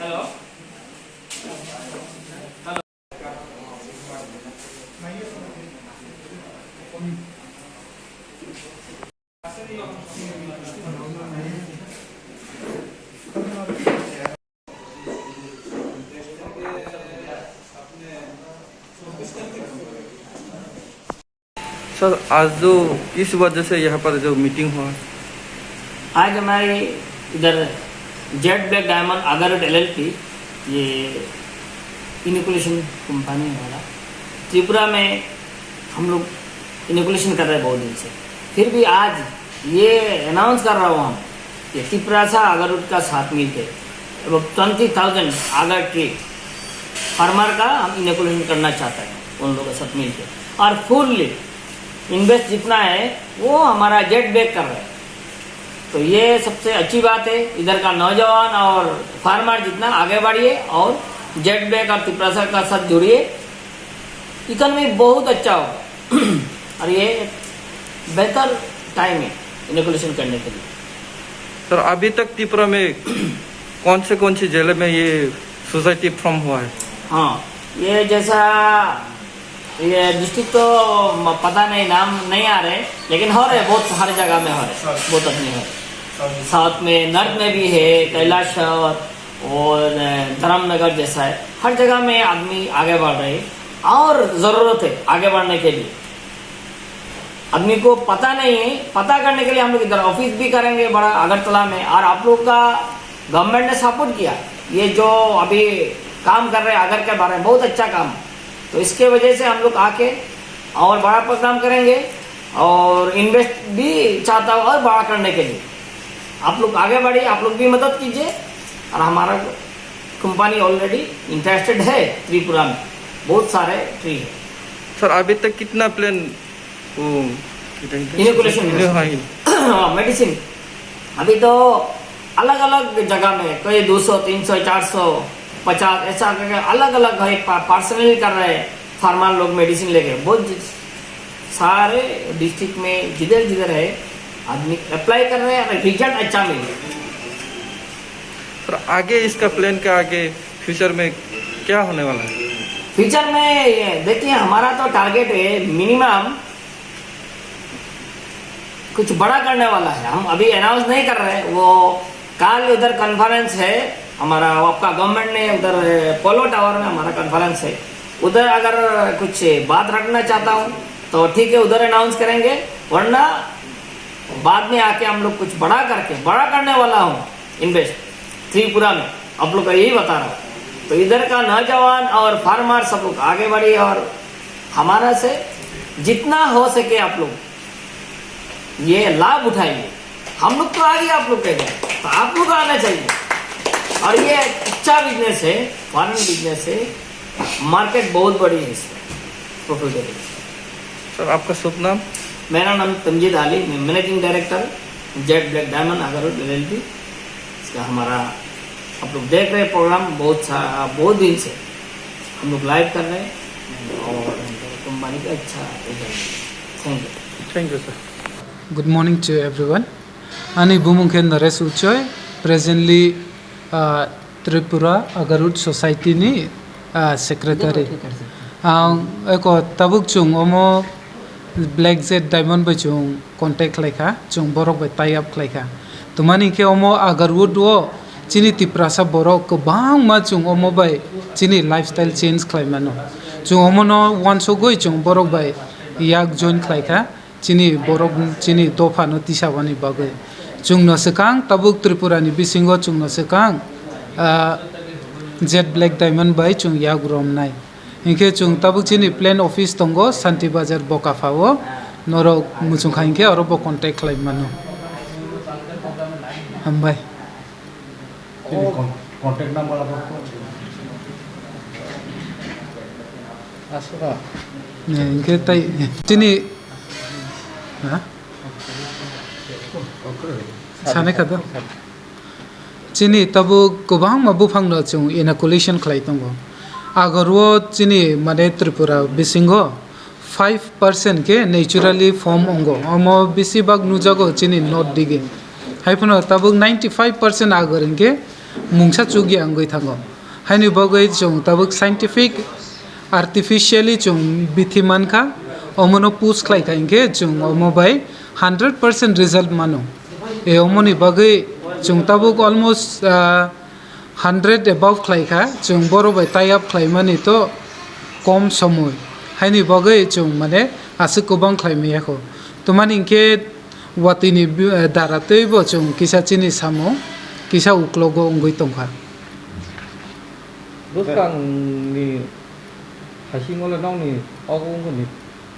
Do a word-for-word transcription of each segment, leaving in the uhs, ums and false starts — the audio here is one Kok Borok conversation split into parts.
सर, आज जो किस वजह से यहाँ पर जो मीटिंग हुआ? आज हमारी इधर jet black diamond agarwood LLP, ये इनोकुलेशन कंपनी है हमारा। त्रिपुरा में हम लोग इनोकुलेशन कर रहे हैं बहुत दिन से, फिर भी आज ये अनाउंस कर रहा हूँ हम कि तिपरासा अगरवुड का साथ मिलके twenty thousand Agar tree farmer का हम इनोकुलेशन करना चाहते हैं उन लोगों के साथ मिलके। और फुल्ली इन्वेस्ट जितना है वो हमारा जेट ब्लैक कर रहे हैं। तो ये सबसे अच्छी बात है, इधर का नौजवान और फार्मर जितना आगे बढ़िए और जेट ब्लैक और तिपरासा का साथ जुड़िए, इकोनॉमी बहुत अच्छा होगा। और ये बेहतर टाइम है इनोकुलेशन करने के लिए। सर, अभी तक त्रिपुरा में कौन से कौन से जिले में ये सोसाइटी फॉर्म हुआ है? हाँ, ये जैसा, ये डिस्ट्रिक्ट तो म-, पता नहीं, नाम नहीं आ रहे, लेकिन हो रहे बहुत, हर जगह में हो रहे, बहुत आदमी हो रहे। साउथ में, नॉर्थ में भी है, कैलाश और, और धर्मनगर जैसा है, हर जगह में आदमी आगे बढ़ रहे हैं और ज़रूरत है आगे बढ़ने के लिए। आदमी को पता नहीं है, पता करने के लिए हम लोग इधर ऑफिस भी करेंगे बड़ा अगरतला में। और आप लोग का गवर्नमेंट ने सपोर्ट किया, ये जो अभी काम कर रहे हैं अगर के बारे में, बहुत अच्छा काम। तो इसके वजह से हम लोग आके और बड़ा प्रोग्राम करेंगे और इन्वेस्ट भी चाहता हूँ और बड़ा करने के लिए। आप लोग आगे बढ़िए, आप लोग भी मदद कीजिए। और हमारा कंपनी ऑलरेडी इंटरेस्टेड है त्रिपुरा में, बहुत सारे ट्री है। सर, अभी तक कितना प्लान वो, क्या कहते हैं? इनोकुलेशन में। हाँ, हाँ, मेडिसिन। अभी तो अलग-अलग जगह में कोई दो सौ, तीन सौ, चार सौ, पचास, ऐसा करके अलग-अलग है, पा-, पार्सनली कर रहे हैं फार्मर लोग मेडिसिन लेके। बहुत जि-, सारे डिस्ट्रिक्ट में जिधर जिधर है, आदमी अप्लाई कर रहे हैं और रिजल्ट अच्छा मिल रहा है। सर, आगे इसका प्लान क्या, आगे फ्यूचर में क्या होने वाला है? फ्यूचर में ये देखिए, हमारा तो टारगेट है मिनिमम कुछ बड़ा करने वाला है, हम अभी अनाउंस नहीं कर रहे। वो कल उधर कॉन्फ्रेंस है हमारा, आपका गवर्नमेंट ने उधर पोलो टावर में हमारा कॉन्फ्रेंस है, उधर अगर कुछ बात रखना चाहता हूँ तो ठीक है, उधर अनाउंस करेंगे, वरना बाद में आके हम लोग कुछ बड़ा करके, बड़ा करने वाला हूँ इन्वेस्ट त्रिपुरा में, आप लोग का यही बता रहा हूँ। तो इधर का नौजवान और फार्मर सब लोग आगे बढ़िए और हमारा से जितना हो सके आप लोग ये लाभ उठाइए। हम लोग तो आ गए आप लोग के घर, तो आप लोग आना चाहिए। और ये अच्छा बिजनेस है, फॉरेन बिजनेस है, मार्केट बहुत बड़ी है इसमें, प्रॉफिटेबल। सर, आपका शुभ नाम? मेरा नाम तमजीद अली, मैं managing director jet black diamond agarwood LLP. इसका हमारा, आप लोग देख रहे हैं प्रोग्राम, बहुत सा, बहुत दिन से हम लोग लाइव कर रहे हैं और कंपनी का अच्छा रिजल्ट है। Thank you. Thank you, sir. Good morning to everyone. Ani bumung khe Naresh Uchoi, presently, ah, Tripura Agarwood Society ni, ah, secretary. Ang eko tabuk chung omo Black Jet Diamond bai chung contact khlai kha, chung borok bai tie up khlai kha. Twmani khe omo Agarwood o chini Tiprasa borok kwbangma chung omo bai chini lifestyle change khlai mano. Chung omono uansugwi chung borok bai yak join khlai kha. Chini borok, chini dophano tisabani bagwi. Chwngno swkang tabuk Tripurani bisingo chwngno swkang, ah, Jet Black Diamond bai chwng yak romnai. Hinkhe chwng tabuk chini plant office tongo Santi Bazar Bokapha o, norok muchungkha hinkhe oro bo contact khlai mano. Hambai. Chini con-, contact number abo. Aswk. Ne, hinkhe tai chini, ha? Sanai kha do. Chini tabuk kwbangma buphangno chwng inoculation khlai tongo. Agarwo chini mane Tripura bisingo five percent khe naturally form wngo. Omo bisi bak nukjago chini north digi. Haiphano tabuk ninety five percent agar hinkhe mungsa chukya wngwi thango. Haini bagwi chwng tabuk scientific, artificially chwng bithi mankha, omono push khlai kha hinkhe chwng omo bai hundred percent result mano. E omoni bagwi chwng tabuk almost, ah, hundred above khlai kha, chwng borok bai tie up khlaimani to kom somoi. Haini bagwi chwng mane aswk kwbang khlai maya kho. Twmani hinkhe watwini bi-, eh, dara twibo chwng kisa chini samung kisa uklogo wngwi tongkha. Bwskangni hasingo le nokni ogo wngkha ni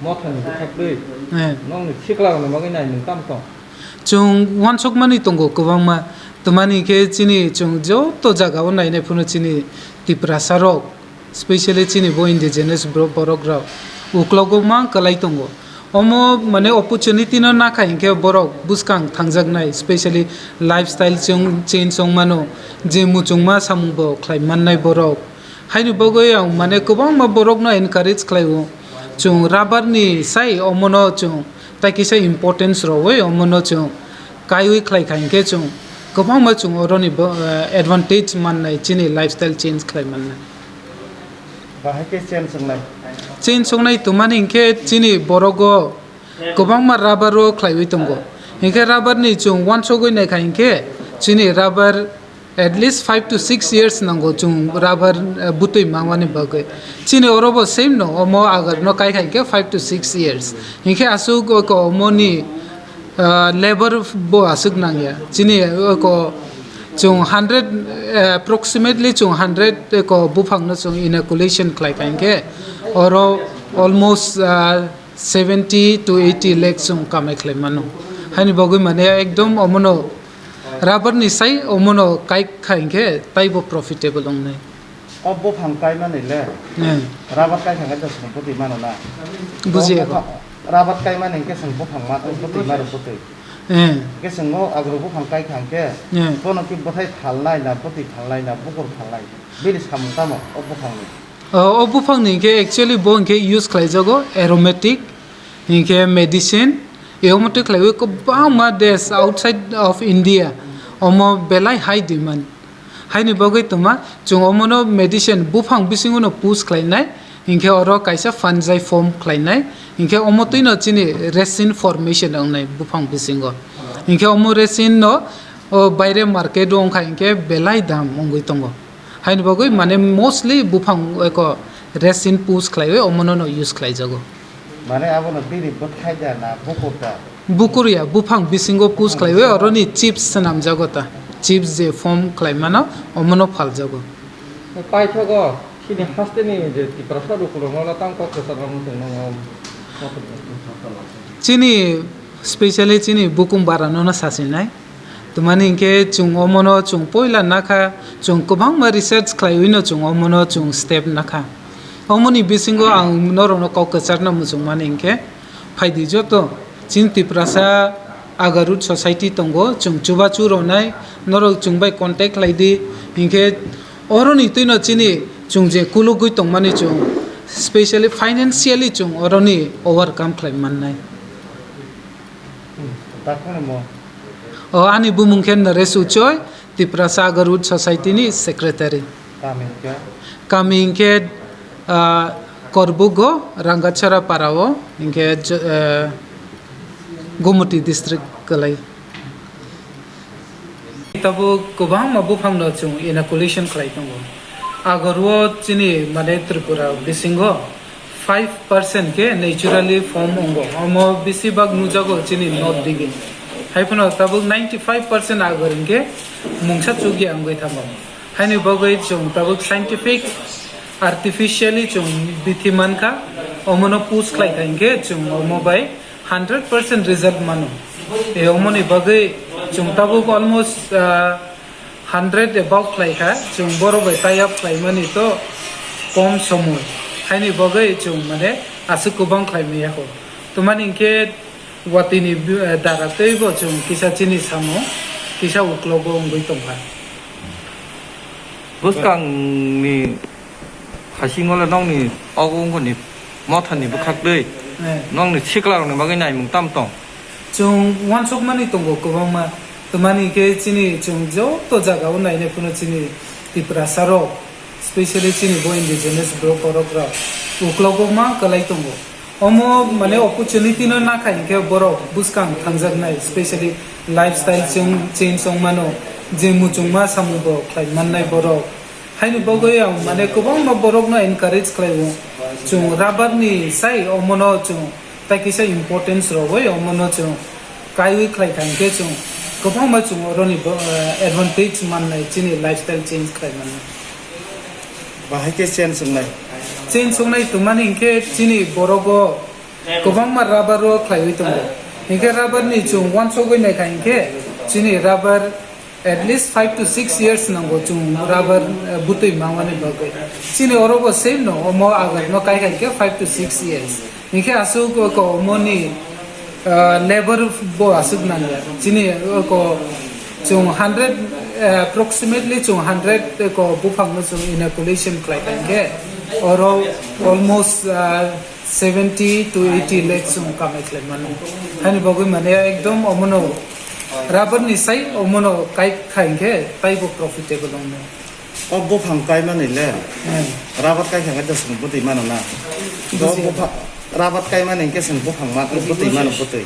mothani bwkhak twi. Eh. Nokni siklangni bagwi naimung tamo tong? Chwng uansukmani tongo kwbangma. Twmani khe chini chwng joto jagao nainai phano chini Tiprasa rok, specially chini bo indigenous bro-, borok rok uklogo ma kwlai tongo. Omo mane opportunity no nakha hinkhe borok bwskang thangjaknai, specially lifestyle chwng change wngmano, je muchungma samung bo khlai mannai borok. Haini bagwi ang mane kwbangma borokno encourage khlaio. Chwng rubber ni sai omono chwng tai kisa importance rwui omono chwng kaiwi khlai kha hinkhe chwng kwbangma chwng oroni bo, eh, advantage mannai, chini lifestyle change khlai mannai. Bahai khe change wngnai? Change wngnai twmani hinkhe chini borogo kwbangma rubber o khlaiwi tongo. Hinkhe rubber ni chwng uansugwi naikha hinkhe chini rubber at least five to six years nango chwng rubber, eh, bwtwi mangmani bagwi. Chini oro bo same no, omo agar no kai kha hinkhe five to six years. Hinkhe aswk oko omoni, ah, labor bo aswk nangya. Chini oko chwng hundred, eh, approximately chwng hundred eko buphang no chwng inoculation khlai kha hinkhe oro almost, ah, seventy to eighty lakh chwng kamai khlai mano. Haini bagwi mane ekdom omono rubber ni sai omono kai kha hinkhe taibo profitable wngnai. O buphang kaimani le Eh. rubber kai thangkhe chwng bwtwi mano na? Bujiya O ko. bupha-, rubber kaimani hinkhe chwng buphang ma-, bwtwi mano bwtwi. Eh. Hinkhe chwng o agro buphang kai thangkhe Eh. bono ki bwthai phalnai na, bwtwi phalnai na, bukur phalnai? Bini samung tamo o buphangni? O, o buphangni hinkhe actually bo hinkhe use khlaijago aromatic, hinkhe medicine, e omo twi khlaiwi kwbangma desh outside of India omo belai high demand. Haini bagwi twma chwng omono medicine buphang bisingono push khlainai, hinkhe oro kaisa fungi form khlainai, hinkhe omo twino chini resin formation wngnai buphang bisingo. Hinkhe omo resin no o baire market o wngkha hinkhe belai dam wngwi tongo. Haini bagwi mane mostly buphang eko resin push khlaiwi omono no use khlaijago. Mane abono bini bwthai da na bukur da? Bukur ya, buphang bisingo push khlaiwi oroni chips swnamjago ta. Chips je form khlai mano, omono phaljago. Paithago chini hasteni je Tiprasa rukurokno tang kok kwcharo muchung nango. Chini specially chini bukhung barano no sasinai. Twmani hinkhe chwng omono chwng poila nakha, chwng kwbangma research khlaiwino chwng omono chwng step nakha. Omoni bisingo ang norokno kok kwcharno muchungmani hinkhe, phaidi joto chini Tiprasa Agarud Society tongo, chwng chubachu rwnai, norok chwng bai contact khlaidi, hinkhe oroni twino chini chwng je kulugwi tongmani chwng specially financially chwng oroni overcome khlai mannai. Takhormo. O, ani bumung khe Naresh Uchoi, Tiprasa Agarud Society ni secretary. Kami hinkhe? Kami hinkhe, ah, Korbugo, Rangatchara para o, hinkhe jo-, eh, Gumuti district kwlai. Tabuk kwbangma buphangno chwng inoculation khlai tongo. Agarwo chini mane Tripura bisingo five percent khe naturally form wngo. Omo bisi bak nukjago chini north digi. Hai phano tabuk ninety five percent agar hinkhe mungsa chukya wngwi thango. Haini bagwi chwng tabuk scientific, artificially chwng bithi mankha. Omono push khlai kha hinkhe chwng omo bai hundred percent result mano. E omoni bagwi chwng tabuk almost, ah, hundred above khlai kha, chwng borok bai tie up khlaimani to kom somoi. Haini bagwi chwng mane aswk kwbang khlai maya kho. Twmani hinkhe watwini bi-, eh, dara twibo chwng kisa chini samung kisa uklogo wngwi tongkha. Bwskangni hasingo le nokni ogo wngkha ni mothani bwkhak twi. Eh. Nokni sikla rokni bagwi naimung tam tong? Chwng uansukmani tongo kwbangma. Tamani khe chini chwng joto jaga o nainai phano chini Tiprasa rok, specially chini bo indigenous borok rok uklogo ma kwlai tongo. Omo mane opportunity no nakha hinkhe borok bwskang thangjaknai, specially lifestyle chwng change wng mano, je muchungma samung bo khlai mannai borok. Haini bagwi ang mane kwbangma borokno encourage khlaio. Chwng rubber ni sai omono chwng tai kisa importance rogwi omono chwng kaiwi khlai kha hinkhe chwng kwbangma chwng oroni bo-, eh, advantage mannai chini lifestyle change khlai mannai. Bahai khe change wngnai. Change wngnai tongmani hinkhe chini borogo kwbangma rubber o khlaiwi tongo. Hinkhe rubber ni chwng uansugwi naikha hinkhe chini rubber at least five to six years nango chwng rubber, eh, bwtwi mangmani bagwi. Chini orobo same no, omo agar no kaikha hinkhe five to six years. Hinkhe aswk ko omoni, ah, labor bo aswk nangya. Chini ko chwng hundred, eh, approximately chwng hundred ko buphang no chwng inoculation khlai kha hinkhe oro almost, ah, seventy to eighty lakhs chwng kamai khlai mano. Haini bagwi mane ekdom omono rubber ni sai omono kai kha hinkhe taibo profitable wngnai. O buphang kaimani le, hmm, rubber kai kha khe chwng bwtwi mano na. O buphang, rubber kaimani hinkhe chwng buphang ma, bwtwi mano, bwtwi.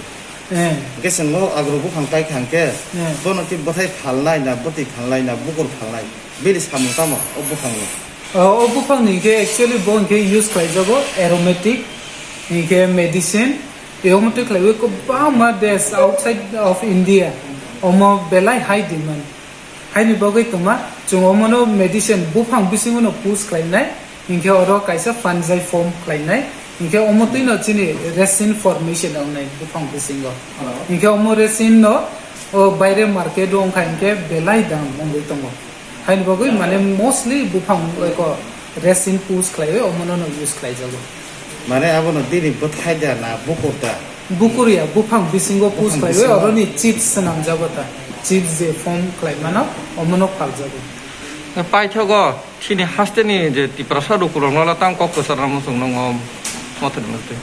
Hmm. Hinkhe chwng o agro buphang kai kha hinkhe, hmm, bono ki bwthai phalnai na, bwtwi phalnai na, bukur phalnai. Bini samung tamo o buphangni? O, o buphangni hinkhe actually bo hinkhe use khlaijago aromatic, hinkhe medicine, tei omo twi khlaiwi kwbangma desh outside of India omo belai high demand. Haini bagwi tongma chwng omono medicine buphang bisingono push khlainai, hinkhe oro kaisa fungi form khlainai, hinkhe omo twino chini resin formation wngnai buphang bisingo. Hinkhe omo resin no o baire market o wngkha hinkhe belai dam wngwi tongo. Haini bagwi mane mostly buphang eko resin push khlaiwi omono no use khlaijago. Mane abono bini bwthai da na bukur da? Bukur ya, buphang bisingo push khlaiwi oroni chips swnamjago ta. Chips je form khlai mano, omono phaljago. Paithogo chini hasteni je Tiprasa lukurokno tang kok kwcharna muchung nungo mothoni motwi.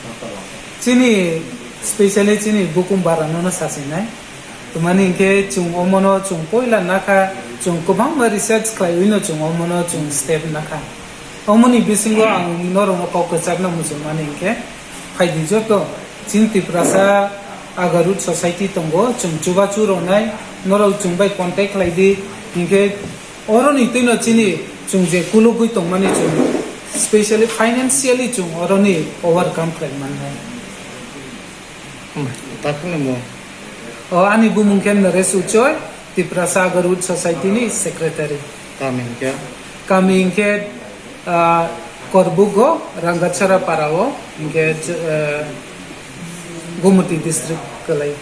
Chini specially chini bukum baranono sasinai. Tongmani hinkhe chwng omono chwng poila nakha, chwng kwbangma research khlaiwino chwng omono chwng step nakha. Omoni bisingo ang norokno kok kwchakna muchungmani hinkhe, phaidi joto chini Tiprasa Agarud Society tongo, chwng chubachu rwnai, norok chwng bai contact khlai di, hinkhe oroni twino chini chwng je kulugwi tongmani chwng specially financially chwng oroni overcome khlai mannai. Takhukni mung? O, ani bumung khe Naresh Uchoi, Tiprasa Agarud Society ni secretary. Kami hinkhe? Kami hinkhe, ah, Korbugo, Rangatchara para o, hinkhe, eh, Gumoti district kwlai.